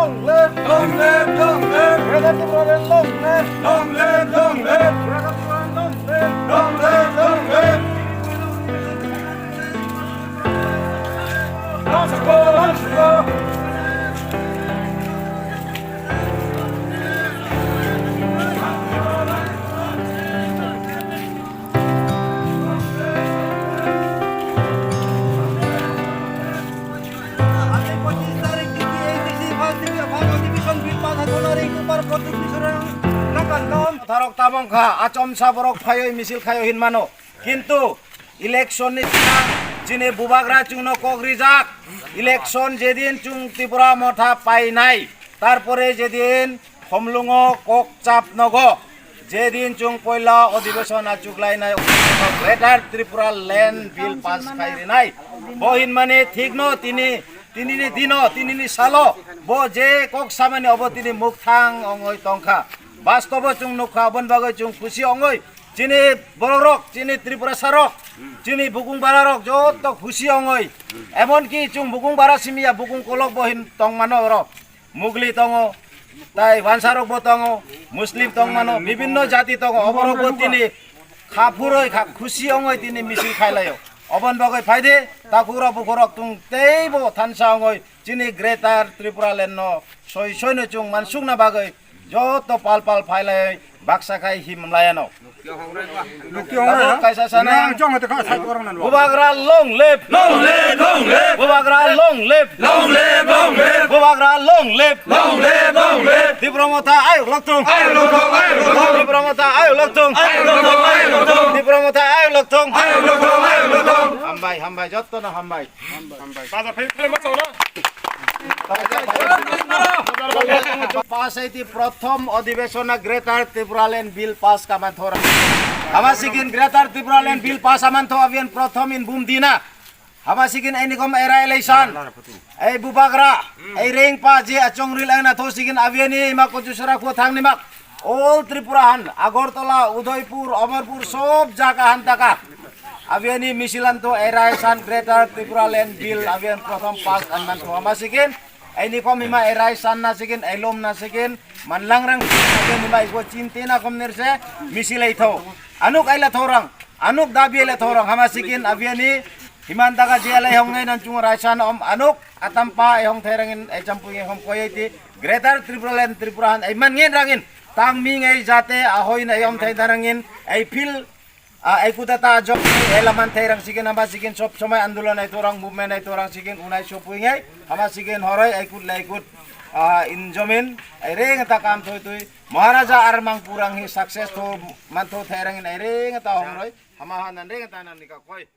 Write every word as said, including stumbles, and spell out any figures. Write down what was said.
Long live! Long live! Long live! Greater Tipraland, long live! Long live! Long live! Greater Tipraland, long live! Long live! Long live! Long live! Ani pochistar ekti ki A D C first division, first division bill pass hakona ring upar pochistar nakandam. Tharok tabong kha, achom sa borok phaioi misil khaio hinmano. Kintu election ni sina chini bubagra chungno kok rijak. Election jedin chung Tripura motha painai, tarpore jedin Khomlungo kok chap nogo, jedin chung poila odhibeson achuklainai, Greater Tripura Land Bill pass khai rinai. Bo hinmani thikno tini, tinini dino, tinini salo, bo je kok samani obo tini mukthang ongoi tongkha. Bastobo chung nukha, oboni bagwi chung khusi ongoi. Chini bororok, chini Tripurasarok, chini bukung bararok joto khusi ongoi. Emonki chung bukung bara simiya, bukung kolok bo hin tongmano oro. Mugli tongo, tai wansarok bo tongo, Muslim tongmano, bibinno jati tongo, oborok bo tini kha phuroi kha khusi ongoi tini misil khailaio. Oboni bagwi phaide, takhura bukhurok tung teibo thansa ongoi chini Greater Tripura Land no soi soi no chung mansukna bagwi joto pal pal phailai baksa khai himlaiano. Nukti ongna. Tabuk kaisa sana. Nang jong hate kha sai korang nan. Bubagra long live. Long live, long live. Bubagra long live. Long live, long live. Bubagra long live. Long live, long live. Tipra motha ayuk loktung. Ayuk loktung, ayuk loktung. Tipra motha ayuk loktung. Ayuk loktung, ayuk loktung. Tipra motha ayuk loktung. Ayuk loktung, ayuk loktung. Hambai, hambai, jotto no hambai. Hambai. Baja phai phai ma chona. Pass aiti prothom odhibeshona Greater Tipraland Bill pass kaman thora. Hama sigin Greater Tipraland Bill pass aman tho avian prothom in bum dina. Hama sigin enikom era election. Ei bubagra, ei reng pa je achong ril ang na tho sigin aviani ma kochusara kho thang ni mak. All Tripura han, Agartala, Udaipur, Amarpur, sob jaga han taka. Aviani misilan to erai san Greater Tripura Land Bill avian prothom pass anman to hama sikin. Aini kom hima erai san na sikin, ailom na sikin, manlang rang avian hima iko chinti na kom nirse misil ai tho. Anuk aila thorang, anuk dabi aila thorang hama sikin aviani himan taka je alai hongnai nan chung rai san om anuk atampa ai hong thairangin ai champui hom koyai ti. Greater Tripura Land Tripura han ai man ngen rangin tang ming ai jate ahoi na yom thai darangin ai feel, ah, ai kuta ta jok ai laman thai rang sikin hama sikin sob somoi andolon ai torang movement ai torang sikin unai sopui ngai hama sikin horoi ai kut lai kut, ah, in jomin ai reng ta kam thoi tui Maharaja Armang Purang hi success tho man tho thai rangin ai reng ta homroi hama hanan reng ta nan nika koi.